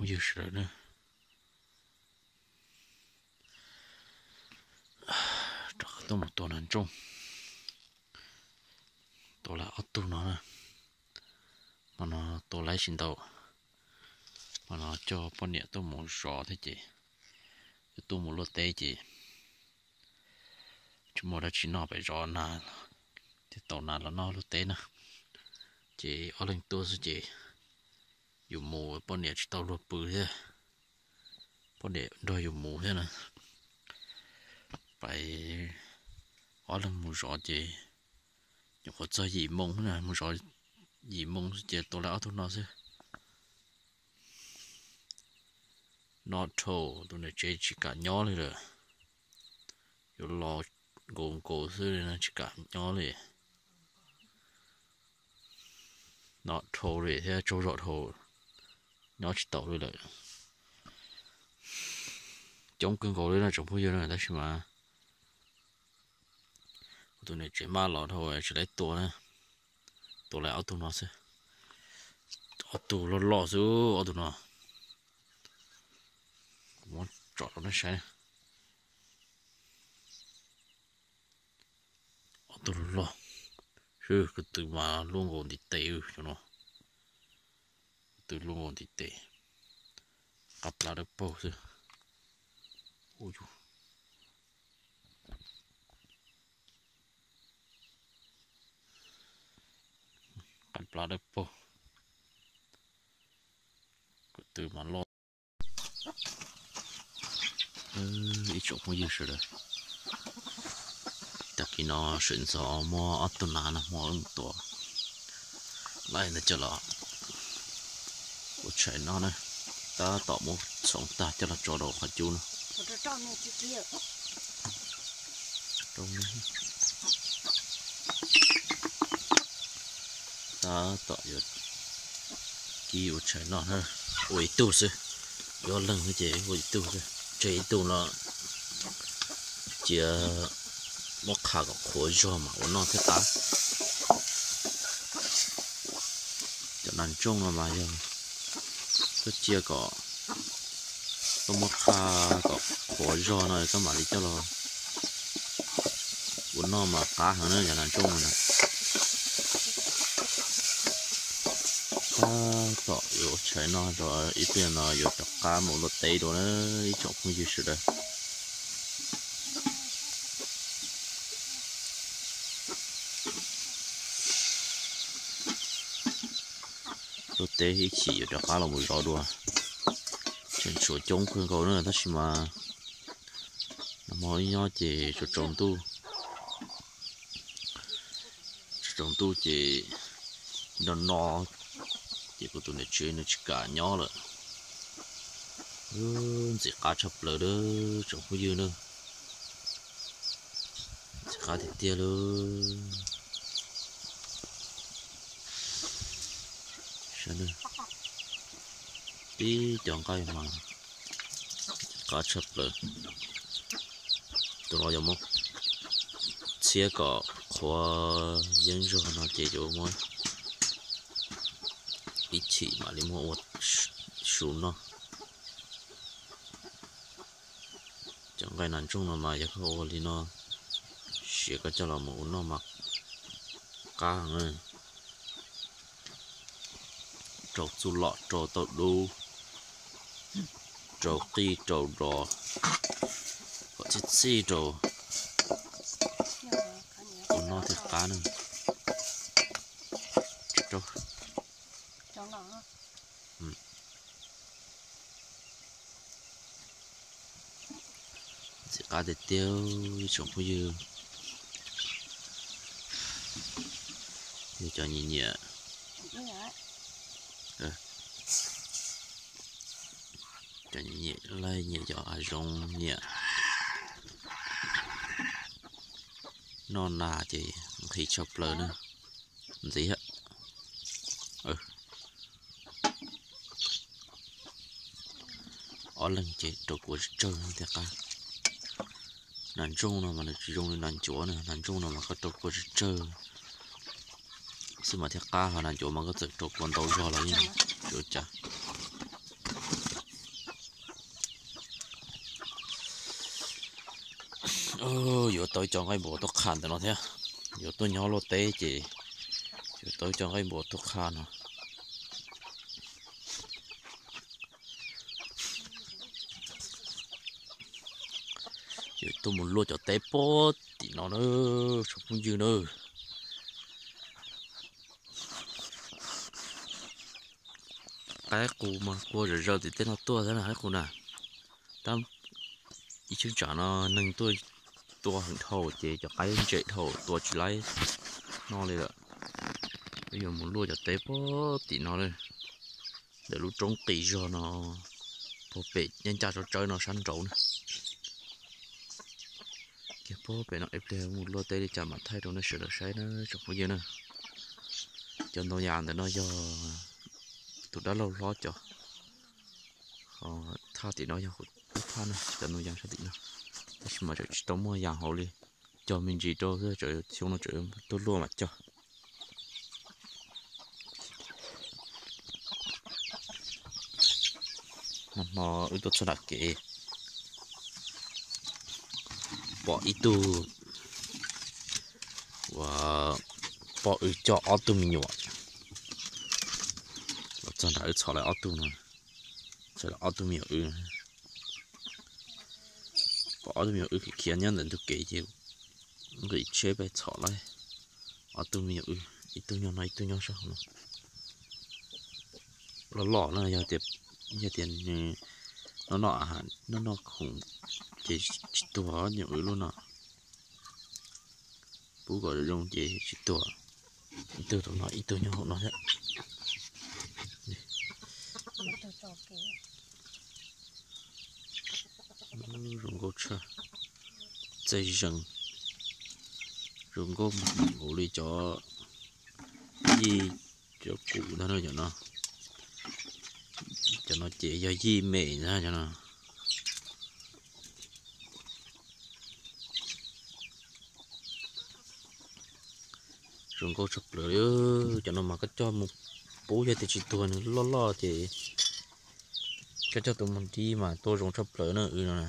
phooj ywg sawv daws na, rov qab tuaj mus tua nas ntsooj, tua lawm ob tug no na. Hmo no tua lawm tsis ntau, hmo no coj poj niam tuaj mus zov thiab ces, yuav tuaj mus luaj teb ces tsis muaj dab tsi noj pem zov nas, thiaj tau nas los noj luaj teb na. Ces ob leeg tuaj xwb ces yus mus poj niam tsis tau luag pw thiab, poj niam nrog yus mus thiab na. Pais ob leeg mus zov ces nyuam qhuav txog yim moo, mus zov yim moo xwb ces tua lawm ob tug no xwb. Noj dhau, tus niam tsev tsis kam nyob li lawm, yuav los nkaus nkaus xwb li no tsis kam nyob li. Noj dhau li thiab tsaug zog dhau, nyob tsis tau li lawm. Coob kawg nkaus li no tsoom phooj ywg na, tab sis mas kuv tus niam tsev maj los dhau tsis tau tua na, tua lawm ob tug no xwb. Ob tug loj loj xwb ob tug no, kuv muab tsom rau nej saib. Ob tug loj loj, kwv tw mas luaj nkaus ntiv tes no, kwv tw luaj nkaus ntiv tes, qab plab dawb paug xwb. Qab plab dawb paug, kwv tw mas loj. Ib tsoom phooj ywg sawv daws, tag kis no sawv ntxov muab ob tug nas no hmo wb mus tua laij ntawd coj los ua tshais noj na. Tab tom muab txhoov tag coj los tso rau qhov cub no. Tab tom yuav kib ua tshais noj na, ua ib tug xwb, ib ob leeg xwb ces ua ib tug xwb, tseg ib tug no cia muab qha kom qhuav zog mas ua noj thiaj qab. Cov nas ntsooj no mas yog koj cia kom, koj muab qha kom qhuav zog no koj mam li coj los ua noj mas qab heev na cov nas ntsooj no na. Tab tom yuav ua tshais noj rau ib pliag no yuav rov qab mus luaj teb dua na ib tsoom phooj ywg sawv daws. Luaj teb ib chim yuav rov qab los mus zov dua. Tseem tshuav coob kawg nkaus na tab sis mas nag hmo ib nyob ces tsaus tsaus ntuj, tsaus tsaus ntuj ces no no ces kuv tus niam tsev nws tsis kam nyob lawm. Ntxim qab tshaj plaws lawm tsoom phooj ywg na, ntxim qab tiag tiag lawm. Tib cov nqaij mas qab tshaj plaws. Tus no yuav muab txhiab kom qhuav yeeb zog no ces yuav muab ib chim mam li muab ua su noj. Cov nqaij nas ntsooj no mas yog koj ua li no siav koj coj los mus ua noj mas qab heev. Rau txuj lom rau tauj dub, rau qij rau dos, kom txhij txhij rau ua noj thiaj qab na. Ntxim qab tiag tiag ib tsoom phooj ywg. Yog cov nyiam nyiam, cov nyiam laij nyiam cov hav zoov nyiam noj nas ces nqhis tshaj plaws na. Ntxiv, ob leeg ces rau kua tsawg tsawg thiaj qab. Nas ntsooj no mas nws tsis zoo li nas ncuav na, nas ntsooj no mas koj rau kua tsawg tsawg xwb mas thiaj qab, ho nas ncuav mas koj txawm rau kua ntau zog los yeej tsis ua cas. Yuav tau ib co nqaij npua tuaj qha ntawm no thiab. Yuav tuaj nyob luaj teb ces yuav tau ib co nqaij npua tuaj qha no. Yuav tuaj mus luaj cov teb pob tim no na, tsoom phooj ywg na. Qaib qus mas kua zom zaws tim tej no tuaj thiab na, qaib qus na. Tab ib cheeb tsam no neeg tuaj tua heev dhau ces cov qaib ntsem dhau tua tsis laib no li lawm. Peb yuav mus luaj cov teb pob tim no na, ntawm lub roob qis zog no, puag pem nyob ncaj tsawb tsawb no sab nraud na. Kiag pob pem no ib pliag mus luaj teb li cas mam thaij rau nej sawv daws saib na tsoom phooj ywg na. Cov ntoo yas ntawm no yog tus dab laug hlob cov, ho thaj tim no yog tus thaj na, cov ntoo yas sab tim no. Tab sis mas tseem tsis tau muaj yas hauv li, cog me ntsis rau xwb, tseem xyoo no tseem tuaj luaj mam cog. Hmo no wb tuaj txog nram kev, pom ib tug uas poj wb coj ob tug me nyuam. Los txog nrad wb txhom lawv ob tug no, txhom lawv ob tug me nyuam wb. Pom ob tug me nyuam wb khiav khiav nyob ntawm ntug kev ces nqis tsheb peb txhom lawv ob tug me nyuam wb, ib tug nyob no ib tug nyob sab hauv no. Loj loj na, yog tias, yog tias nws noj noj a, noj noj khoom ces tsis tuag me nyuam wb lub no. Pub kom zoo ces tsis tuag. Ib tug rau no ib tug nyob hauv no thiab. Zoo nkauj tshaj, txaij zeeg, zoo nkauj npaum li cov yij, cov kuv ntag no. Cov no ces yog yij mem ntag cov no. Zoo nkauj tshaj plaws li. Cov no mas koj coj mus pub yog tias tsis tuag nws loj loj ces koj coj tus mus dib mas tuaj zoo tshaj plaws na wb no na.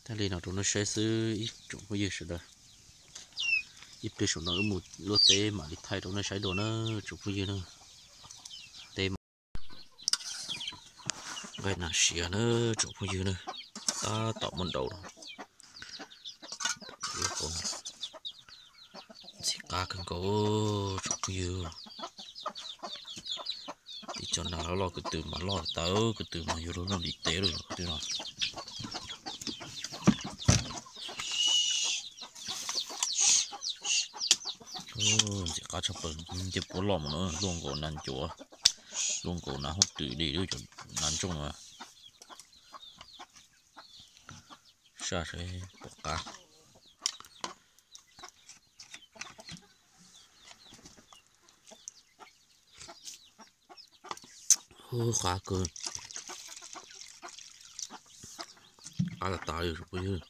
Thaij li no rau nej saib xwb ib tsoom phooj ywg sawv daws. Ib pliag saum no wb mus luaj teb mam li thaij rau nej saib dua na tsoom phooj ywg na. Teb nqaij nas siav na tsoom phooj ywg na, tab tom muaj nraud no. Ntxim qab kawg nkaus tsoom phooj ywg. Tib co nas loj loj kwv tw mas loj tawv kwv tw mas yuav luag luag dim teb lawm kwv tw no. Ntxim qab tshaj plaws, ncej puab loj mus na, luaj nkaus nas ncuav, luaj nkaus nas hooj twm li lub cov nas ntsooj no. Saj seb puas qab. Ub, qab kawg, qab tas tas li phooj ywg.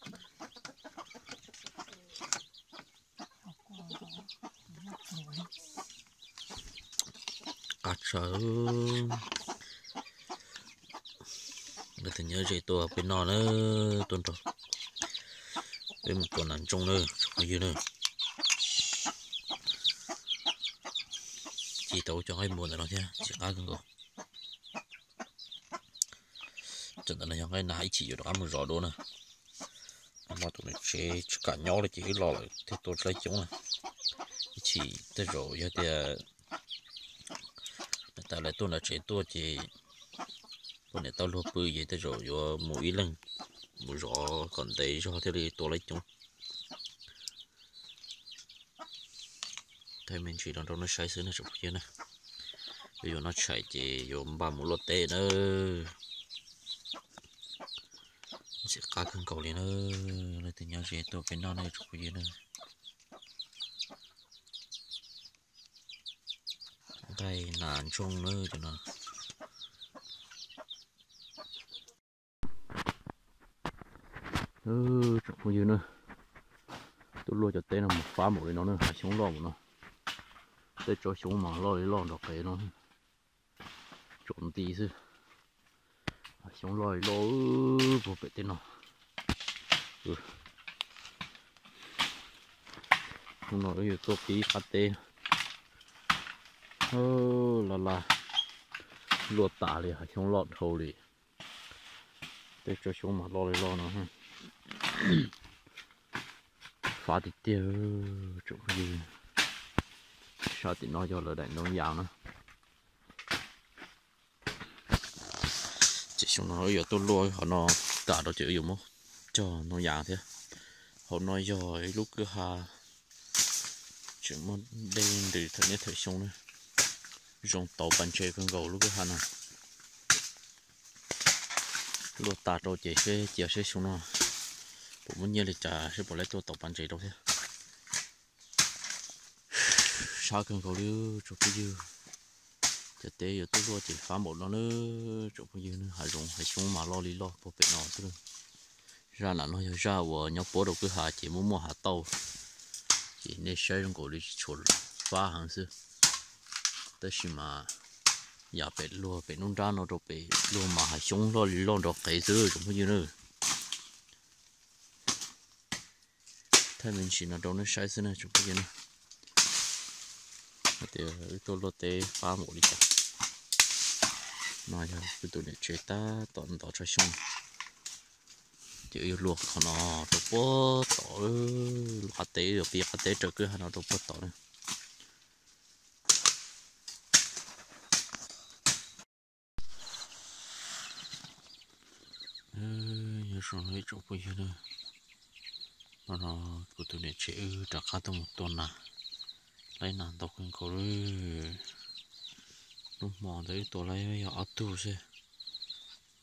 Qab tshaj. Leej twg nyob ze tuaj peb noj na, tuaj nrog peb mus tua nas ntsooj na tsoom phooj ywg na. Ci tau cov nqaij npua ntawm no thiab ntxim qab kawg nkaus. Cov ntawm no yog nqaij nas ib chim yuav rov qab mus zov dua na. Hmo no tus niam tsev tsis kam nyob li ces wb los lawm thiaj tua tsis tau coob na. Ib chim tej zaum yog tias niam tais lawv tuaj nram tsev tuaj ces poj niam tau luag pw ces tej zaum yuav mus ib leeg mus zov kom ntev zog thiaj li tua tau coob. Thaij me ntsis no rau nej saib xwb na tsoom phooj ywg na. Yuav yuav noj tshais ces yuav npaj mus luaj teb na. Ntxim qab kawg nkaus li na. Leej twg nyob ze tuaj peb noj na tsoom phooj ywg na. Nqaij nas ntsooj na cov no. Tsoom phooj ywg na, tuaj luaj cov teb no mus fab npaum li no na, hav xyoob loj mus no. Tej tsob xyoob mas loj li loj nrov qev no, tsaus nti xwb. Hav xyoob loj li loj puag pem tej no. Hnub no wb yuav tuaj pib qab teb. Laj laj, luaj tas li, hav xyoob loj dhau li. Tej tsob xyoob mas loj li loj no. Fab tiag tiag. Tsoom phooj ywg, sab tim no yog lawv daim ntoo yas na. Ces xyoo no wb yuav tuaj luaj hauv no tas rau ces wb yuav muab cog ntoo yas thiab. Hauv no yog ib lub kwj ha tseem muaj dej ntws thawm niaj thawm xyoo na. Zoo tauv pas ntses kawg nkaus lub kwj ha no. Luaj tas rau ces seb cia seb xyoo no puas muaj nyiaj li cas seb puas laib tuaj tauv pas ntses rau thiab. Sab kawg nkaus li tsoom phooj ywg. Cov teb yuav tuaj luaj ces fab npaum no na tsoom phooj ywg na. Hav zoov hav xyoob mas loj li loj puag pem no xwb. Zaj nram no yog zaj uas nyob puab rau kwj ha ces muaj muaj hav tauj, ces nej saib zoo nkaus li tsis tshua fab heev xwb. Tab sis mas yam pem luag pem nruab nrab no rau pem luag mas hav xyoob loj li loj nrov qev xwb tsoom phooj ywg na. Thaij me ntsis no rau nej saib xwb na tsoom phooj ywg na. Hais tias wb tuaj luaj teb fab npaum li cas. No yog kuv tus niam tsev tab tom ntov tsob xyoob. Ces wb yuav luaj qhov no rau puag tod, luaj qab teb, yuav pib qab teb raws kwj ha no rau puag tod na. Nyob zoo ib tsoom phooj ywg na, no no kuv tus niam tsev wb rov qab tuaj mus tua nas, laib nas ntau kawg nkaus li. Lub hmo ntawd wb tua laib yog ob tug xwb,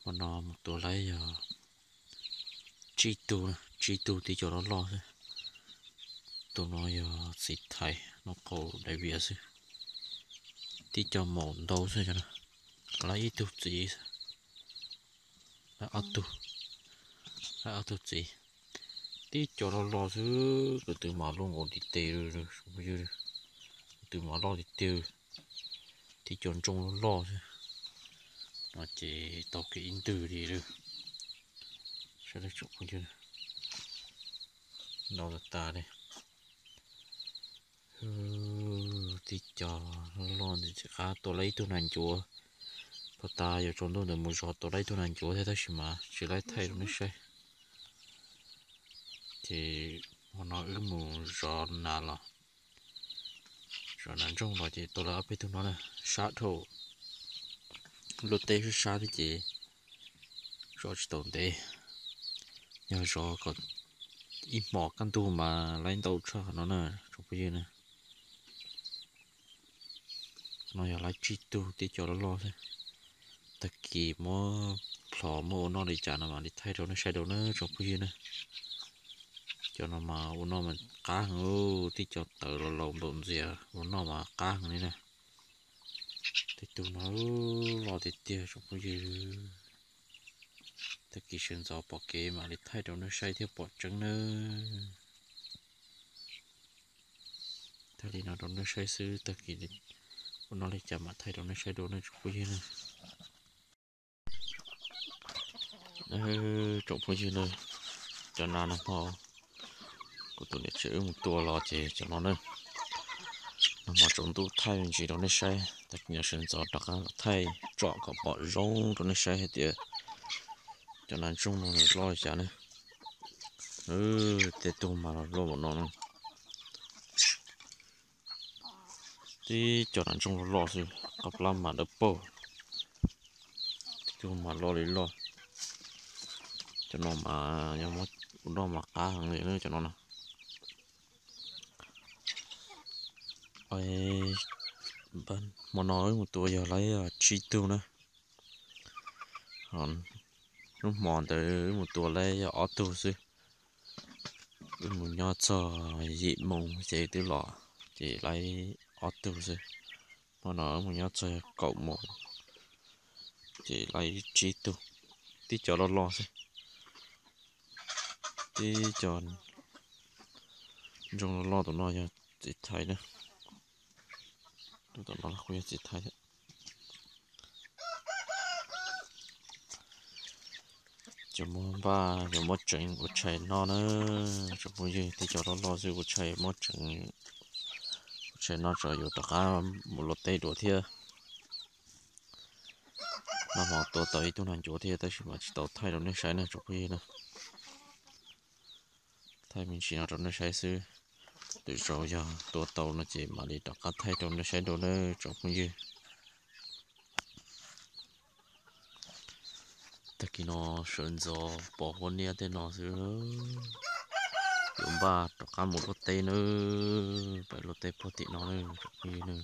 hmo no mus tua laib yog tsib tug, tsib tug tib co loj loj xwb. Tus no yog txiv thais, noj qaum dais vias xwb. Tib co maum ntau xwb, laib ib tug txiv, laib ob tug, laib ob tug txiv. Tib co loj loj xwb, ko tw mas luaj nkaus ntiv tes, ko tw mas loj tiag tiag. Tib co ntsooj loj loj xwb, no ces tau kev ib ntwg li lawm. Saib tsoom phooj ywg, ntau tas tas li. Tib co loj loj ntxim qab, tua laib ib tug nas ncuav. Puag ta yuav tsaus ntuj ntawd mus zov tua laib ib tug nas ncuav thiab tab sis mas tsis laib thaij rau nej saib. Ces hmo no wb mus zov nas los zov nas ntsooj los ces tua laib ob peb tug no na, sab dhau. Luaj teb sab sab thiab ces zov tsis tau ntev. Yog zov kom ib hmos kaj ntug mas laib ntau tshaj qhov no na tsoom phooj ywg na. No yog laib tsib tug tib co loj loj xwb. Tag kis muab plhov muab ua noj li cas no mam li thaij rau nej saib dua na tsoom phooj ywg na. Cov no mas ua noj mas qab heev, tib co tawv los laus npaum ntxias, ua noj mas qab heev li na. Tej tug no loj tiag tiag tsoom phooj ywg. Tag kis sawv ntxov pom kev mam li thaij rau nej saib thiab pom tseeb nawb. Thaij li no rau nej saib xwb, tag kis ua noj li cas mam thaij rau nej saib dua nej tsoom phooj ywg na. Tsoom phooj ywg na, cov nas nag hmo kuv tus niam tsev wb mus tua los ces cov no na, nag hmo tsaus ntuj thaij me ntsis rau nej saib, tag kis sawv ntxov rov qab los thaij tsom kom pom zoo rau nej saib hais tias cov nas ntsooj no nws loj li cas ne. Tej tug mas los loj npaum no na. Tib co nas ntsooj loj loj xwb, qab plab mas dawb paug. Tib tug mas loj li loj. Cov no mas yog muab ua noj mas qab heev li na cov no na. Hmo no wb mus tua yog laib tsib tug na. Lub hmo ntawd wb mus tua laib yog ob tug xwb. Wb mus nyob txog yim moos ces twb los, ces laib ob tug xwb. Hmo no wb mus nyob txog kaum moos ces laib tsib tug, tib co loj loj xwb. Tib co ntsooj loj loj, tus no yog txiv thais na. Tus no kuj yog txiv thais thiab. Cov muab npaj yuav muab tseev ua tshais noj na, tsoom phooj ywg. Tej cov loj loj xwb ua tshais muab tseev, ua tshais noj tso yuav rov qab mus luaj teb dua thiab. Nag hmo tua tau ib tug nag ncuav thiab tab sis mas tsis tau thaij rau nej saib na tsoom phooj ywg na. Thaij me ntsis no rau nej saib xwb. Lwm zaus yog tua tau no ces mam li rov qab thaij rau nej saib dua na tsoom phooj ywg. Tag kis no sawv ntxov pos huab niab tej no xwb. Yuav npaj rov qab mus luaj teb na, pem luaj teb puag tim no na tsoom phooj ywg na.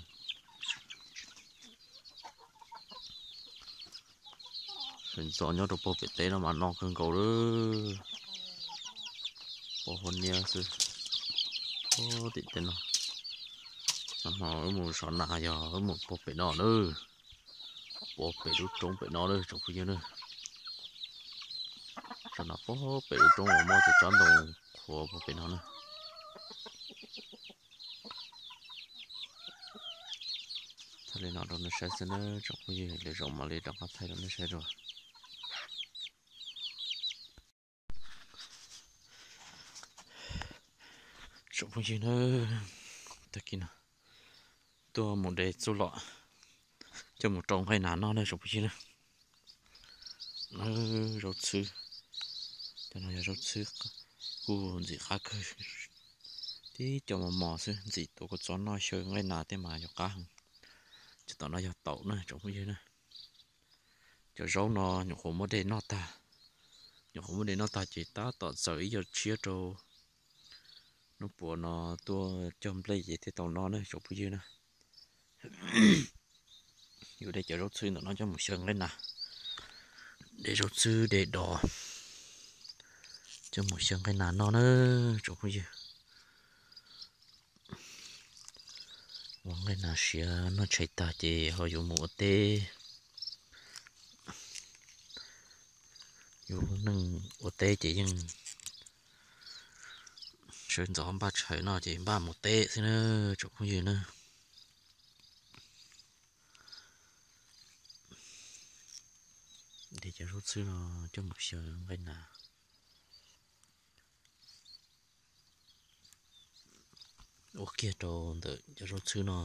Sawv ntxov nyob rau puag pem teb no mas no kawg nkaus lawm. Pos huab niab xwb. Puag tim teb no, nag hmo wb mus sov nas yog wb mus puag pem no na, puag pem lub roob pem no na tsoom phooj ywg na. Sov nas puag pem lub roob uas muaj cov tsob ntoo qhuav puag pem no na. Thaij li no rau nej saib xwb na tsoom phooj ywg, lwm zaus mam li rov qab thaij rau nej saib dua. Tsoom phooj ywg na, tag kis no tuaj mus de txuj lom coj mus rau nqaij nas noj na tsoom phooj ywg na. Zaub txhwb, cov no yog zaub txhwb kuj ntxim qab kawg, tib co mos mos xwb ntxim tuav kua txob noj xyaw nqaij nas tej mas yog qab heev. Cov tom no yog taum na tsoom phooj ywg na. Cov zaub no nyuam qhuav muab de noj tag, nyuam qhuav muab de noj tag ces tab tom txaws ib co tshiab rau hnub puav no tuaj cog nplej ces thiaj tau noj na tsoom phooj ywg na. Yuav de cov zaub txhwb ntawm no coj mus xyaw nqaij nas, de zaub txhwb de dos coj mus xyaw nqaij nas noj na tsoom phooj ywg. Ua nqaij nas siav noj tshais tag ces ho yuav mus ua teb. Yus lub neej ua teb ces yeej sawv ntxov npaj tshais noj ces npaj mus teb xwb na tsoom phooj ywg na. De cov zaub txhwb no coj mus xyaw nqaij nas. Ua kiag rau ntawm cov zaub txhwb no,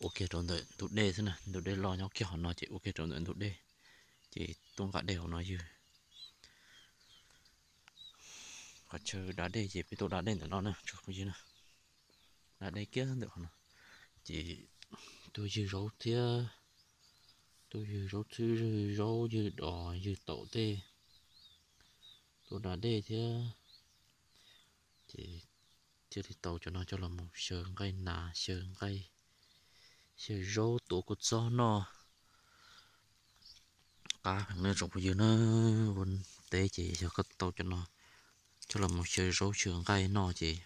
ua kiag rau ntawm ntug dej xwb na, ntug dej loj nyob kiag hauv no ces ua kiag rau ntawm ntug dej, ces tuaj nqa dej hauv no ywg. Qhov chaw da dej ces peb tuaj da dej ntawm no na tsoom phooj ywg na. Da dej kiag ntawm hauv no, ces tuaj ywg zaub thiab, tuaj ywg zaub txhwb, ywg zaub, ywg dos, ywg taum tej, tuaj da dej thiab. Ces thiaj li tau cov no coj los mus xyaw nqaij nas, xyaw nqaij, xyaw zaub tuav kua txob noj. Qab heev na tsoom phooj ywg na, ua teb ces yog koj tau cov no coj los mus xyaw zaub xyaw nqaij noj ces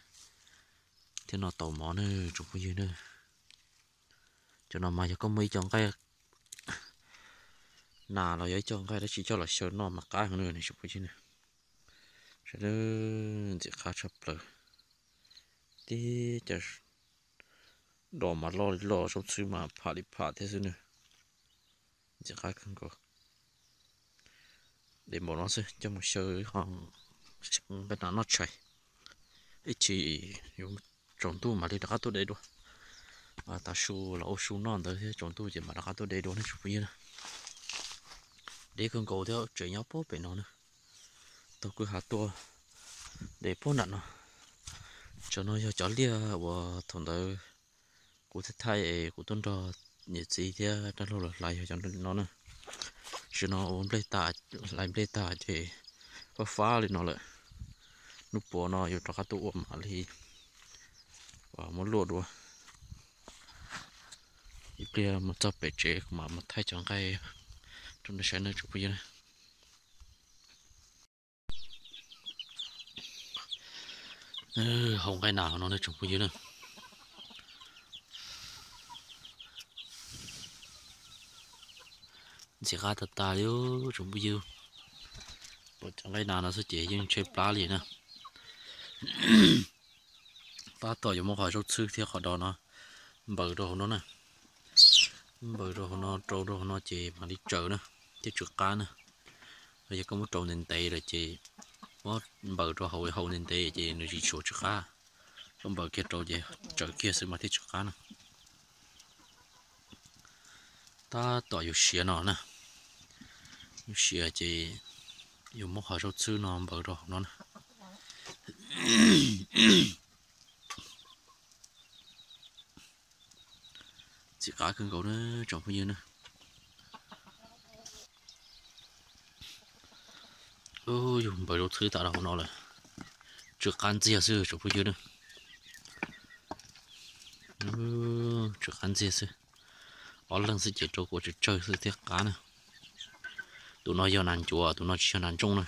thiaj no tau mov na tsoom phooj ywg na. Cov no mas yog koj muaj ib co nqaij nas los yog ib co nqaij dab tsi coj los xyaw noj mas qab heev na tsoom phooj ywg na. Saib, ntxim qab tshaj plaws. Tib co dos mas loj li loj, zaub txhwb mas pham li pham thiab xwb na. Ntxim qab kawg nkaus. De npaum no xwb coj mus xyaw ho nqa noj tshais. Ib chim yuav tsaus ntuj mam li rov qab tuaj de dua. Tav su los ua su noj ntawd thiab tsaus ntuj ces mam rov qab tuaj de dua ne tsoom phooj ywg na. Deb kawg nkaus thiab, tsev nyob puag pem no na. Taug kwj ha tuaj de puag nram no. Cov no yog cov liaj uas thaum ntawd kuv thaij thaij es kuv tuaj nrog niam txiv thiab dab laug los hlais yog cov no na. Tam sim no ua nplej tas, hlais nplej tas ces fab fab li no lawm. Hnub puav no yuav rov qab tuaj ua mam li muab luaj dua. Ib pliag mus txog pem tsev kuv mam mus thaij cov nqaij rau nej saib na tsoom phooj ywg na. Hau nqaij nas hauv no ne tsoom phooj ywg na. Ntxim qab tag tag li tsoom phooj ywg. Pom cov nqaij nas no xwb ces yeej tshaib plab li na. Tab tom yuav muab qhov zaub txhwb thiab qhov dos no npaws rau hauv no na. Npaws rau hauv no, rau rau hauv no ces mam li tsaws na, thiaj tsw qab na. Yog koj muab rau ntev ntev lawm ces muab npaws rau hauv hau ntev ntev ces nws tsis tshuav tsw qab. Koj npaws kiag rau ces tsawv kiag xwb mas thiaj tsw qab na. Tab tom yus siav no na, yus siav ces yus muab qhov zaub txhwb no npaws rau hauv no na. Txiv qab kawg nkaus na tsoom phooj ywg na. Yus npaws zaub txhwb tas rau hauv no lawm, tsw qab ntxiag xwb tsoom phooj ywg na. Tsw qab ntxiag xwb. Ob leeg xwb ces rau kua tsawg tsawg xwb thiaj qab na. Tus no yog nas ncuav, tus no tsis yog nas ntsooj na.